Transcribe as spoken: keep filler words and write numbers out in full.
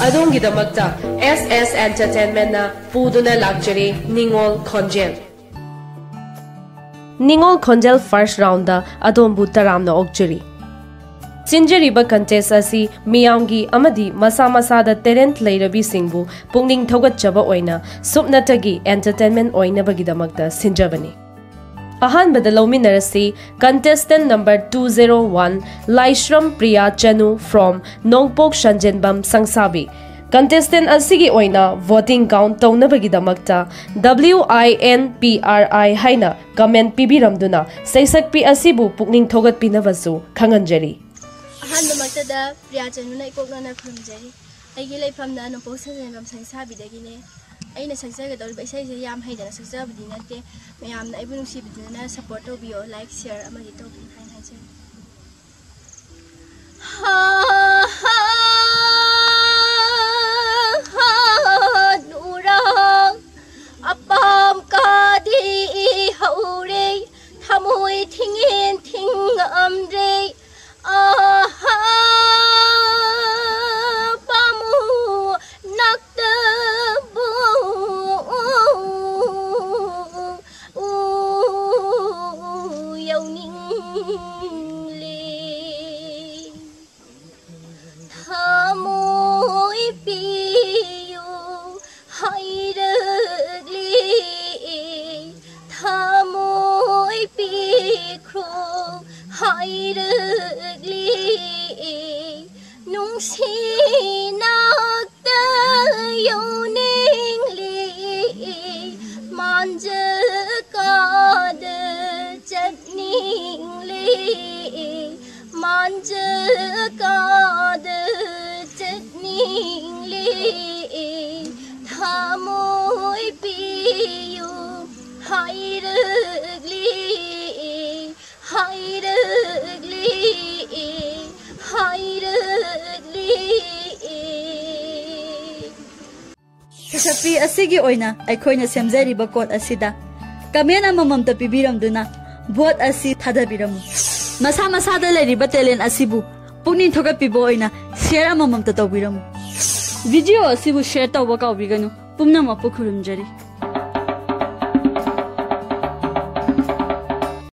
ꯑꯗꯣꯝꯒꯤꯗꯃꯛꯇ ꯑꯦꯁ ꯑꯦꯁ ꯑꯦꯟꯇꯔꯇꯦꯟꯃꯦꯟꯅ ꯄꯨꯗꯨꯅ ꯂꯥꯛꯆꯔꯤ ꯅꯤꯉꯣꯜ ꯈꯣꯟꯖꯦꯜ꯫ ꯅꯤꯉꯣꯜ ꯈꯣꯟꯖꯦꯜ ꯐꯥꯔꯁ ꯔꯥꯎꯟꯗ ꯑꯗꯣꯝꯕꯨ ꯇꯔꯥꯝꯅ ꯑꯣꯛꯆꯔꯤ꯫ ꯆꯤꯟꯖꯔꯤꯕ ꯀꯟꯇꯦꯁ ꯑꯁꯤ ꯃꯤꯌꯥꯝꯒꯤ ꯑꯃꯗꯤ ꯃꯁꯥ ꯃꯁꯥꯗ ꯇꯦꯂꯦꯟꯠ ꯂꯩꯔꯕꯤꯁꯤꯡꯕꯨ ꯄꯨꯛꯅꯤꯡ ꯊꯧꯒꯠꯆꯕ ꯑꯣꯏꯅ ꯁꯨꯞꯅꯇꯒꯤ ꯑꯦꯟꯇꯔꯇꯦꯟꯃꯦꯟ ꯑꯣꯏꯅꯕꯒꯤꯗꯃꯛꯇ ꯁꯤꯟꯖꯕꯅꯤ꯫ ꯑꯍꯥꯟꯕꯗ ꯂꯧꯃꯤꯟꯅꯔꯁꯤ contestant number two zero one, Laishram Priya Chanu from ꯅꯣꯡꯄꯣꯛ ꯁꯟꯖꯦꯟꯕꯝ ꯁꯪꯁꯥꯕꯤ꯫ Contestant ꯑꯁꯤꯒꯤ ꯑꯣꯏꯅ voting count ꯇꯧꯅꯕꯒꯤꯗꯃꯛꯇ W I N P R I ꯍꯥꯏꯅ comment ꯄꯤꯕꯤꯔꯝꯗꯨꯅ ꯁꯩꯁꯛꯄꯤ ꯑꯁꯤꯕꯨ ꯄꯨꯛꯅꯤꯡ ꯊꯧꯒꯠꯄꯤꯅꯕꯁꯨ ꯈꯪꯍꯟꯖꯔꯤ꯫ ꯑꯍꯥꯟꯕꯃꯛꯇꯗ ꯄ꯭ꯔꯤꯌꯥ ꯆꯅꯨꯅ ꯏꯀꯣꯛ ꯅꯣꯟꯅ ꯈꯨꯔꯨꯝꯖꯔꯤ꯫ ꯑꯩꯒꯤ ꯂꯩꯐꯝꯅ ꯅꯣꯡꯄꯣꯛ ꯁꯟꯖꯦꯟꯕꯝ ꯁꯪꯁꯥꯕꯤꯗꯒꯤꯅꯦ꯫ ꯑꯩꯅ ꯁꯛꯆꯒꯗꯧꯔꯤꯕ ꯏꯁꯩꯁꯦ ꯌꯥꯝ ꯍꯩꯗꯅ ꯁꯛꯆꯕꯗꯤ ꯅꯠꯇꯦ꯫ ꯃꯌꯥꯝꯅ ꯑꯩꯕꯨ ꯅꯨꯡꯁꯤꯕꯤꯗꯨꯅ support ꯇꯧꯕꯤꯌꯣ, like, share ꯑꯃꯗꯤ ꯇꯧꯕꯤꯌꯨ ꯍꯥꯏꯅ ꯍꯥꯏꯖꯔꯤ꯫ ꯍꯥ, ꯍꯥ, ꯍꯥ, ꯅꯨꯔꯥ, ꯑꯄꯥꯝ ꯀꯥꯗꯤ ꯍꯧꯔꯦ, ꯊꯃꯣꯏ ꯊꯤꯡꯉꯦꯟ ꯊꯤꯡꯉꯛꯑꯝꯗ꯭ꯔꯦ꯫ ꯑꯍꯥ, ꯄꯥꯝꯃꯨ ꯅꯛꯇꯕꯨ ꯌꯧꯅꯤꯡꯂꯦ꯫ ꯊꯃꯣꯏ ꯄꯤꯌꯨ ꯍꯥꯏꯔꯛꯂꯤ, ꯊꯃꯣꯏ ꯄꯤꯈ꯭ꯔꯣ ꯍꯥꯏꯔꯛꯂꯤ, ꯅꯨꯡꯁꯤꯅ ꯌꯧꯅꯤꯡꯂꯤ, ꯃꯥꯟꯖ ꯀꯥꯗ ꯆꯠꯅꯤꯡꯂꯤ, ꯃꯥꯟꯖ ꯀꯥꯗ ꯆꯠꯅꯤꯡꯂꯤ, ꯊꯃꯣꯏ ꯄꯤꯌꯨ ꯍꯥꯏꯔꯛꯂꯤ, ꯍꯥꯏꯔꯛꯂꯤ, ꯍꯥꯏꯔꯛꯂꯤ꯫ ꯁꯩꯁꯛꯄꯤ ꯑꯁꯤꯒꯤ ꯑꯣꯏꯅ ꯑꯩꯈꯣꯏꯅ ꯁꯦꯝꯖꯔꯤꯕ ꯀꯣꯠ ꯑꯁꯤꯗ ꯀꯃꯦꯟ ꯑꯃꯃꯝꯇ ꯄꯤꯕꯤꯔꯝꯗꯨꯅ ꯚꯣꯠ ꯑꯁꯤ ꯊꯥꯗꯕꯤꯔꯝꯃꯨ꯫ ꯃꯁꯥ ꯃꯁꯥꯗ ꯂꯩꯔꯤꯕ ꯇꯦꯂꯦꯟ ꯑꯁꯤꯕꯨ ꯄꯨꯛꯅꯤꯡ ꯊꯧꯒꯠꯄꯤꯕ ꯑꯣꯏꯅ ꯁꯤꯌꯔ ꯑꯃꯃꯝꯇ ꯇꯧꯕꯤꯔꯝꯃꯨ꯫ ꯚꯤꯗꯤꯑꯣ ꯑꯁꯤꯕꯨ ꯁꯤꯌꯔ ꯇꯧꯕ ꯀꯥꯎꯕꯤꯒꯅꯨ꯫ ꯄꯨꯝꯅꯃꯛꯄꯨ ꯈꯨꯔꯨꯝꯖꯔꯤ꯫